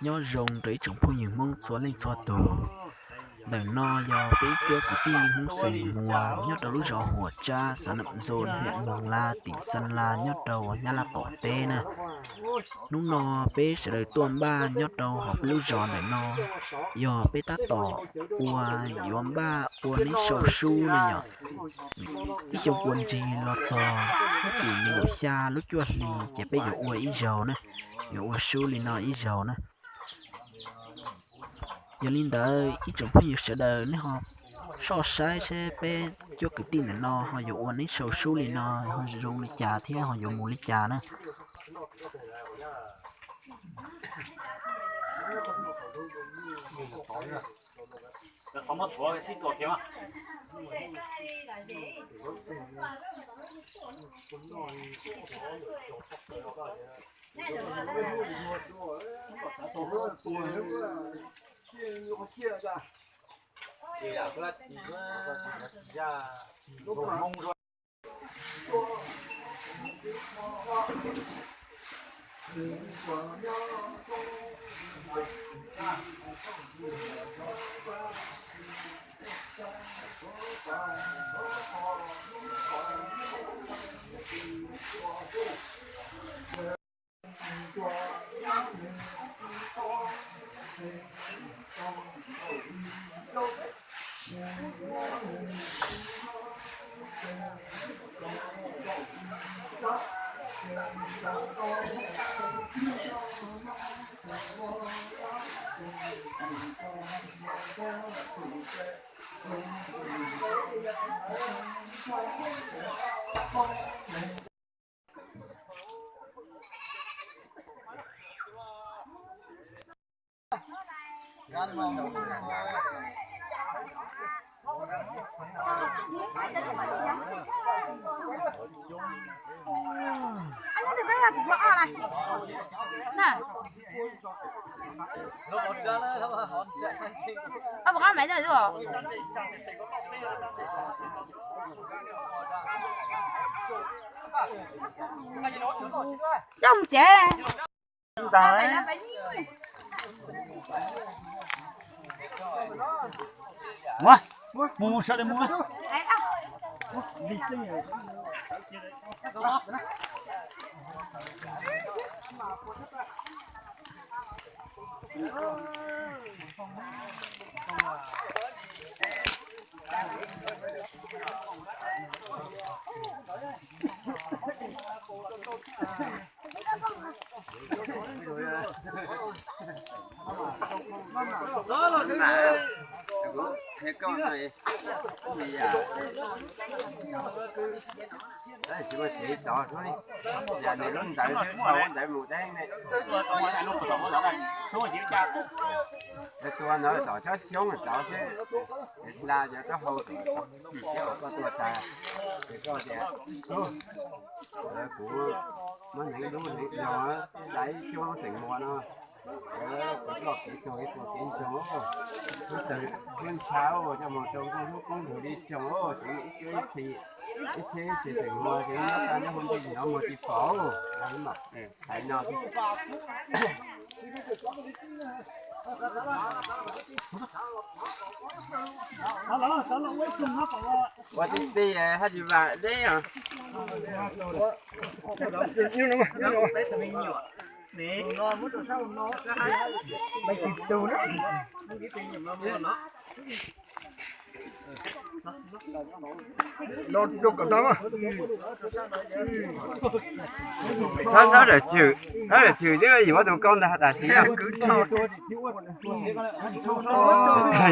Nyob zoo rau ib tsoom phooj ywg Hmoob txhua leej txhua tus. Ntawm no yog peb ib cuab kwv tij Hmoob xeem Muas nyob rau lub zos Huam Tsab, xav Nam Ntxo, hwm Moos Las, teem Xas Las nyob rau Nyab Laj qaum teb na. Hnub no peb sawv daws tuaj npaj nyob rau hauv peb lub zos ntawm no, yog peb tab tom ua, yuav npaj ua neb sau sub ne yom. Ib xyoo puas ntsig los txog tim nees nkaum xya lub cuaj hli ces peb yuav ua ib zaug na, yuav ua sub li no ib zaug na. Yog li ntawd ib tsoom phooj ywg sawv daws nej ho soj saib seb peb cuab kwv tij ntawm no ho yuav ua neb sau sub li no ho zoo li cas thiab ho yuav mus li cas na. Coj mus tsev. Mus, mus, mus, sawv daws mus. Tua ntawd tom tsob xyoob tod xwb, hla cov taub hau tom, thiab koj tuaj tas, ces koj tias, kuv muab hneev dub hneev yog, da ib cuab xeem Muas no, kuv loj kev tuag ib puas kev ntsoog, ib tawg thiab ntsha, coj mus rau nkauj hlub koob nrog li tsoog, ces ib cuab ib txhis, ib txhis ib txhis xeem Muas ces nyob tas nyob hauv nti nyob muag tsis pom, hais no. Ua tij tij haj tsis vam deb os. Txhob txhob zawm chwm, txhob zawm chwm xwb, yuav tus koj ntag tam sim no.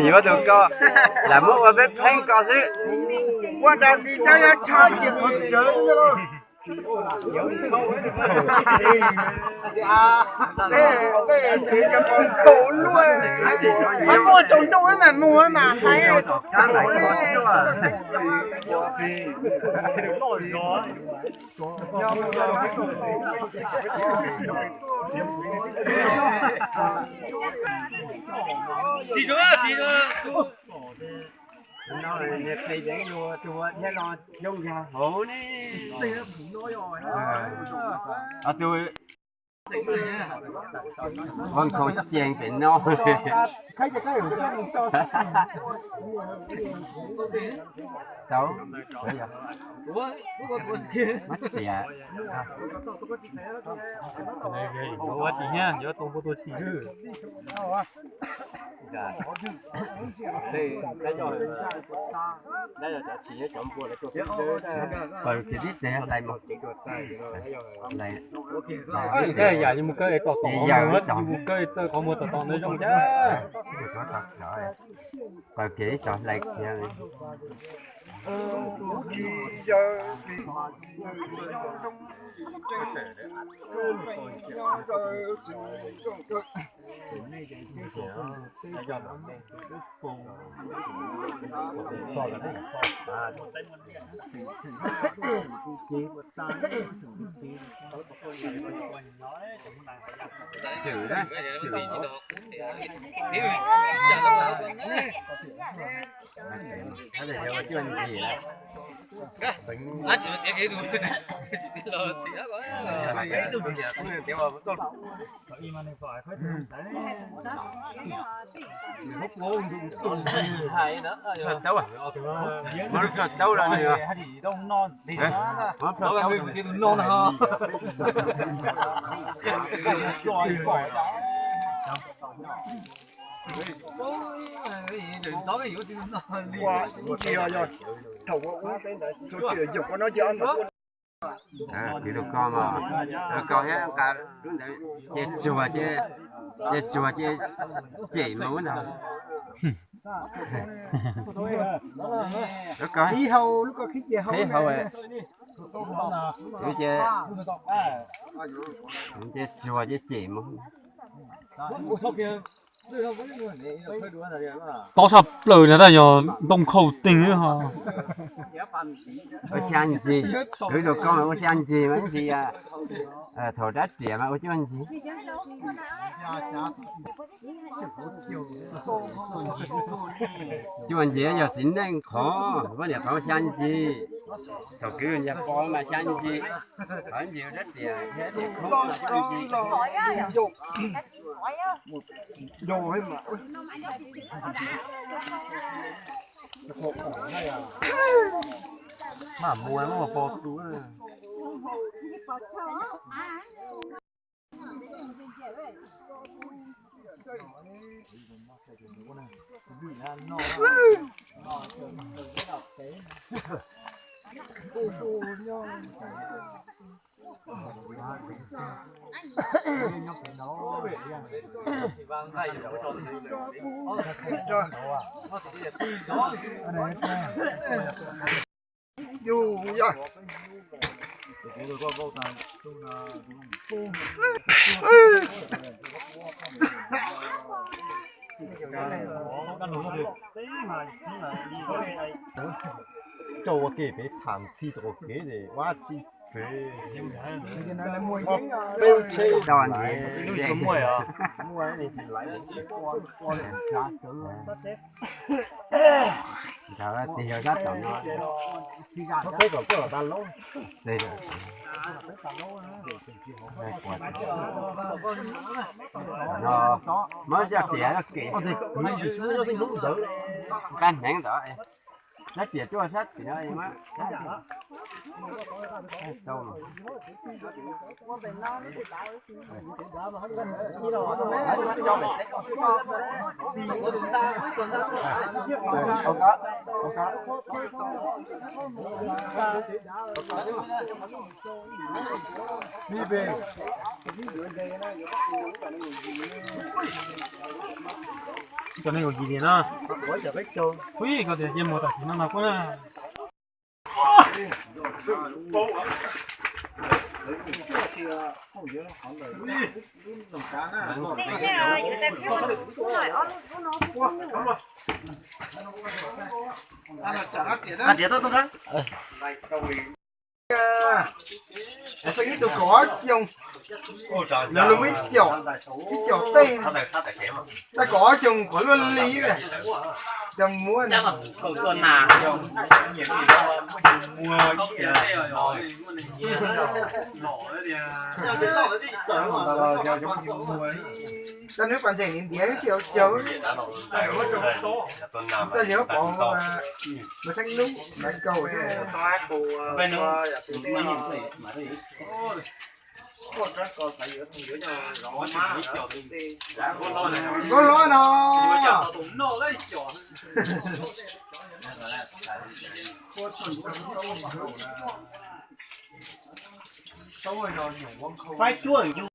Yuav tus koj, lam muab ua peb pheeb koj xwb. Ua dag li rab yab rhab ces mus tsawv. Thaum muaj tsaus ntuj mas mus mas hais. Tus Ua nkhaus cees pem no. Tau. Mab tias. Ua tsis nyiam yuav tau npua tua tsis. Paws kiag tib teg hlais mus. Yam yus mus kaw es tom tom, yus mus kaw es taw qhov muag tom tom ntawd zoo thiab. Paws kiag ib co hlais kiag. Tau, tau, tau. Ua ib ntsis yog thaum ua ub, thaum twg yog koj no ces ob ntawd. Kwv tus koj mas, koj thiab nqa lub ntawd ces tsuag ces, ces tsuag ces cem mus ntag. Ib hau, ib hau, ces, ces tsuag ces cem mus. Tob tshaj plaws na, tab yog ntoo khauj teeg ho. Ua xya ncig, kwv tus koj mas ua xya ncig mas ib ntsis, thaum rab riam mas ua cuaj ncig. Cuaj ncig yog txiv neej qhov, vaj niam qhov ua xya ncig. Thaum kwv ncav pov mas xya ncig, qhov ncig rab riam thiab ncig khoob mas cuaj ncig. Mas muaj muaj pov tu. Yus yog rau ua ke peb tham txhij tau kev ces ua tsis peb, peb tsheb dau ntxiv. Ntawd tig yog sab tom no, peb kom koj los ta lub. Muab coj tias kev, nqaj hneev ntawd, sab tias tuaj sab tim no. Cov neeg ua yim li no. Ui, koj tias cia mus tam sim no no kuv na. Ib tug kaum ob xyoo, lawv muaj ib caum, ib caum tej, tab kaum ob xyoo qhov luaj li. Cov muab, tau nws pas ntseeg ntiav tsis hauv caug, tau yog pom mas xeeb lub mas kaus thiab. Nkauj hlob no. Faib cuab yus.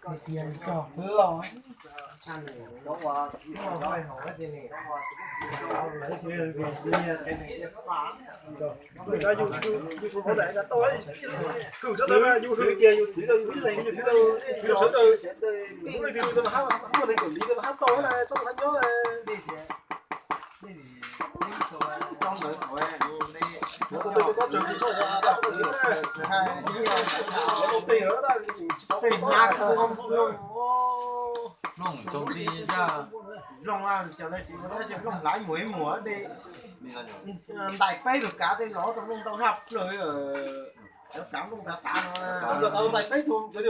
Tus Nplooj, cov no tsis ua dab tsi, nplooj hlais muag ib muag de. Ntais peb tug kav tej los tau nplooj ntau haj plaws. Cov kav nplooj tav tav no, ntais peb tug, cov